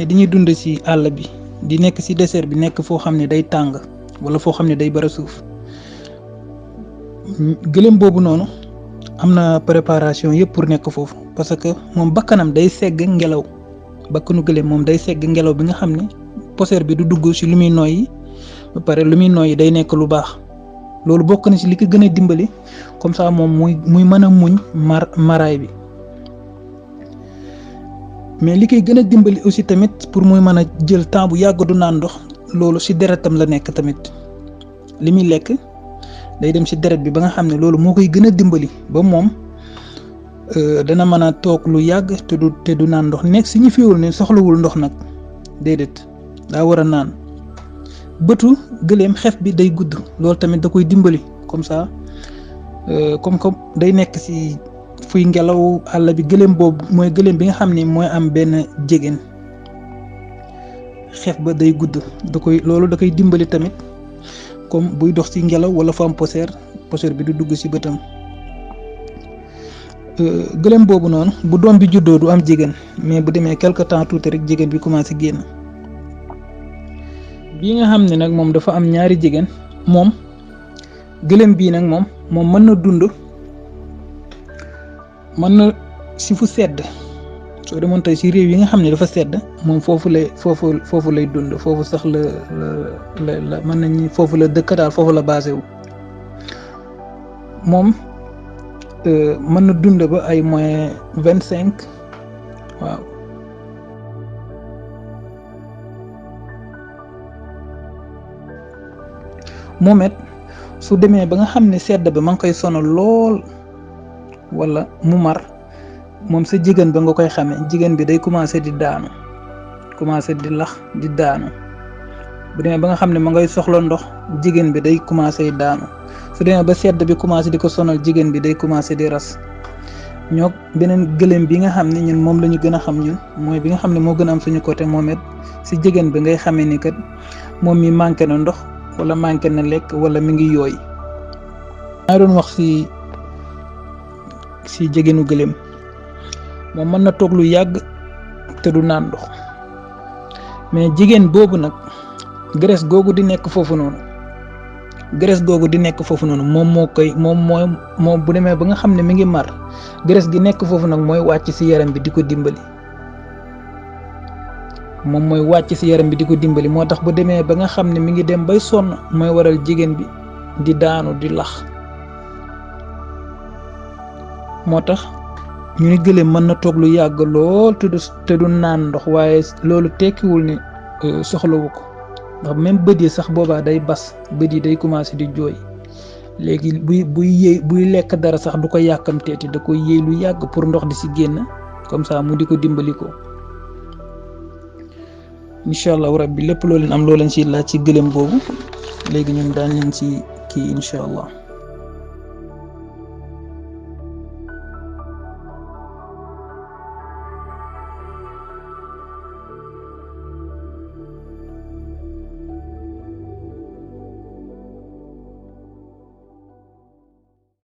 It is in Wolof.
ne dañuy dund ci àll bi di nekk ci désert bi nekk foo xam ne day tàng wala foo xam ne day bari suuf gëléem boobu noonu am na préparation yëpp pour nekk foofu parce que moom bakkanam day segg ngelaw bakkanu gëléem moom day segg ngelaw bi nga xam ne poussière bi du dugg ci lu muy noyyi ba pare lu muy noyyi day nekk lu baax loolu bokk na ci li ko gën a dimbali comme ça moom muy mën a muñ maraay bi mais li koy gën a dimbali aussi tamit pour muy mën a jël temps bu yàgg du naan ndox loolu ci deretam la nekk tamit li muy lekk day dem ci deret bi ba nga xam ne loolu moo koy gën a dimbali ba moom dana mën a toog lu yàgg te du naan ndox nekk si ñu fiwul ne soxlawul ndox nag déedéet daa war a naan bëtu gëléem xef bi day gudd loolu tamit da koy dimbali comme ça comme day nekk ci fuy ngelaw àll bi gëléem boobu mooy gëléem bi nga xam ne mooy am benn jegéen xef ba day gudd loolu da koy dimbali tamit comme buy dox ci ngelaw wala fa am poussière bi du dugg ci bëtam gëléem boobu noonu bu doom bi juddoo du am jigéen mais bu demee quelque temps tuuti rek jigéen bi commencé génn bii nga xam ne nag moom dafa am ñaari jigéen moom gëléem bii nag moom mën na dund mën na ci fu sedd soo demoon tey ci réew yi nga xam ne dafa sedd moom foofu lay dund foofu sax la mën nañu foofu la dëkk daal foofu la basé wu moom mën na dund ba ay moins 25 waaw moom it su demee ba nga xam ne sedd ba ma ngi koy sonal lool wala mu mar moom sa jigéen ba nga koy xamee jigéen bi day commencé di daanu commencé di lax di daanu bu demee ba nga xam ne ma ngay soxla ndox jigéen bi day commencé daanu su demee ba sedd bi commencé di ko sonal jigéen bi day commencé di ras ñoo beneen gëléem bi nga xam ne ñun moom la ñu gën a xam ñun mooy bi nga xam ne moo gën a am suñu côté moom it si jigéen bi ngay xamee ni kat moom mi manqué na ndox wala manqué na lekk wala mi ngi yooy. maa doon wax si jigéenu gëléem moom mën na toog lu yàgg te du naan ndox mais jigéen boobu nag graisse googu di nekk foofu noonu moom bu demee ba nga xam ne mi ngi mar graisse gi nekk foofu nag mooy wàcc ci yaram bi di ko dimbali moo tax bu demee ba nga xam ne mi ngi dem bay sonn mooy waral jigéen bi di daanu di lax moo tax ñu ni gëléem mën na toog lu yàgg lool te du naan ndox waaye loolu tekkiwul ni soxlawu ko ndax même bët yi sax boobaa day bas bët yi day commencé di jooy léegi buy lekk dara sax du ko yàkkamteeti da koy yéey lu yàgg pour ndox di ci génn comme ça mu di ko dimbali ko incha allahu rabbi lépp loo leen am loo leen ci laaj ci gëléem boobu léegi ñun daan leen ci kii incha allah.